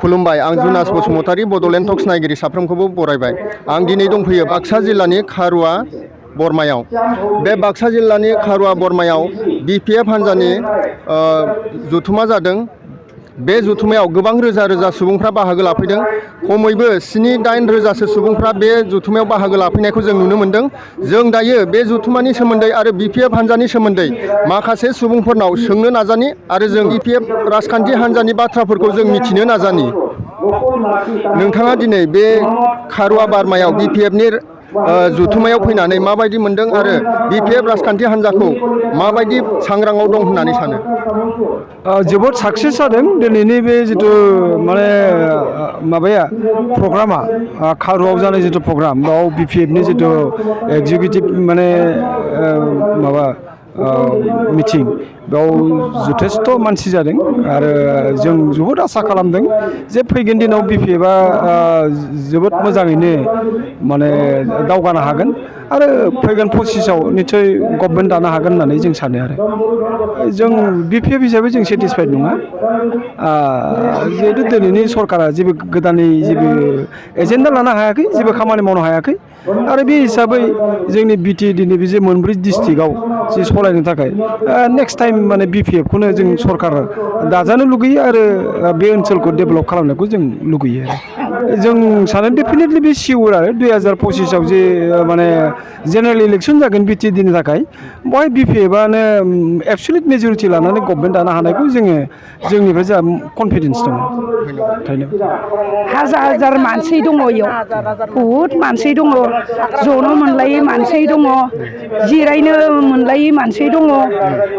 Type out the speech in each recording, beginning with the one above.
खुलुमबाय आं जुनास बसुमतारी बड'लेण्ड टक्स नायगिरि साफ्रोमखौबो बरायबाय आं दिनै दंफैयो बाक्सा जिल्लानि खारुवा बरमायाव बे बाक्सा जिल्लानि खारुवा बरमायाव BPF हान्जानि जथुमा जादों बे जथुमायाव गोबां रोजा रोजा सुबुंफ्रा बाहागो लाफैदों खमैबो 7-8 रोजासो सुबुंफ्रा बे जथुमायाव बाहागो लाफैनायखौ जों नुनो मोन्दों जों दायो बे जथुमानि सोमोन्दै आरो BPF हान्जानि सोमोन्दै माखासे सुबुंफोरनाव सोंनो नाजानि आरो जों BPF राजखान्थि हान्जानि बाथ्राफोरखौ जों मिथिनो नाजानि नोंथाङा दिनै बे खारुवा बरमायाव BPFनि जथुमायाव फैनानै माबायदि मोनदों आरो BPF राजखान्थि हान्जाखौ माबायदि सांग्राङाव दं होननानै सानो जोबोद साक्सेस जादों दिनैनि बे जिथु माने माबाया प्रग्रामा खारुवाव जानाय जिथु प्रग्राम बेयाव BPFनि जिथु एग्जिकिउटिभ माने माबा मिटिं बेयाव जथेस्थ' मानसि जादों आरो जों जोबोद आसा खालामदों जे फैगोन दिनाव BPFआ जोबोद मोजाङैनो माने दावगानो हागोन आरो फैगोन 25आव निश्चय गभर्नमेन्ट दानो हागोन होननानै जों सानो आरो जों BPF हिसाबै जों सेटिसफाइड नङा जिहेतु दिनैनि सरकारा जेबो गोदानै जेबो एजेन्डा लानो हायाखै जेबो खामानि मावनो हायाखै आरो बे हिसाबै जोंनि BTDनि बे जे मोनब्रै डिस्ट्रिक्टआव जे सालायनो थाखाय नेक्स्ट टाइम माने BPFखौनो जों सरकार दाजानो लुगैयो आरो बे ओनसोलखौ डेभेलप खालामनायखौ जों लुगैयो आरो जों सानो डेफिनेटलि बे सिउर आरो 2025आव जे माने जेनेरेल इलेक्सन जागोन BTDनि थाखाय बेवहाय BPFआनो एबसुलिट मेजरिटि लानानै गभर्नमेन्ट दानो हानायखौ जोङो जोंनिफ्राय जा कनफिडेन्स दङ हाजार हाजार मानसि दङ इयाव बहुद मानसि दङ जनो मोनलायै मानसि दङ जिरायनो मोनलायै मानसि दङ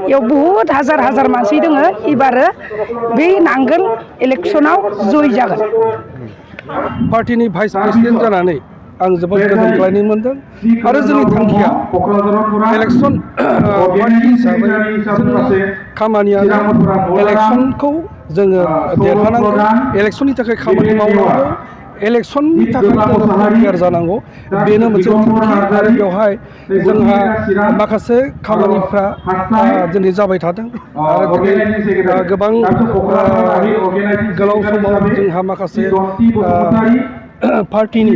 इयाव बहुद हाजार हाजार मानसि दङ एबारो बे नांगोल इलेक्सनाव जय जागोन पार्टीनि भाइस प्रेसिडेन्ट जानानै आं जोबोद गोजोनग्लायनाय मोनदों आरो जोंनि थांखिया इलेक्सन पार्टी हिसाबै जोंनि खामानियानो इलेक्सनखौ जोङो देरहानांगौ इलेक्सननि थाखाय खामानि मावनांगौ इलेक्सननि थाखाय जोङो प्रिपेयार जानांगौ बेनो मोनसे थांखि आरो बेवहाय जोंहा माखासे खामानिफ्रा दिनै जाबाय थादों आरो दिनै गोबां गोलाव समाव जोंहा माखासे पार्टीनि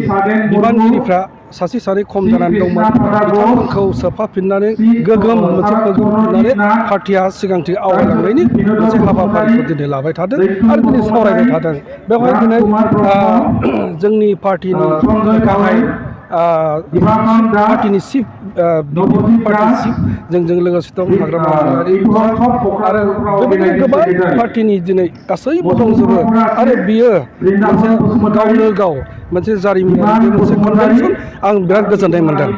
बिबानगिरिफ्रा सासे सानै खम जानानै दंमोन बिथांमोनखौ सोफाफिननानै गोगोम मोनसे फोजौफिननानै पार्टीया सिगांथिं आवगायलांनायनि मोनसे हाबाफारिखौ दिनै लाबाय थादों आरो दिनै सावरायबाय थादों बेवहाय दिनै जोंनि पार्टीनि गाहाय पार्टीनि चिफ पार्टी चिफ जोंजों लोगोसे दं हाग्रामा आरो बेबायदिनो गोबां पार्टीनि दिनै गासैबो दंजोबो आरो बियो मोनसे गावनो गाव मोनसे जारिमिनारि मोनसे कनभेनसन आं बिराद गोजोननाय मोनदों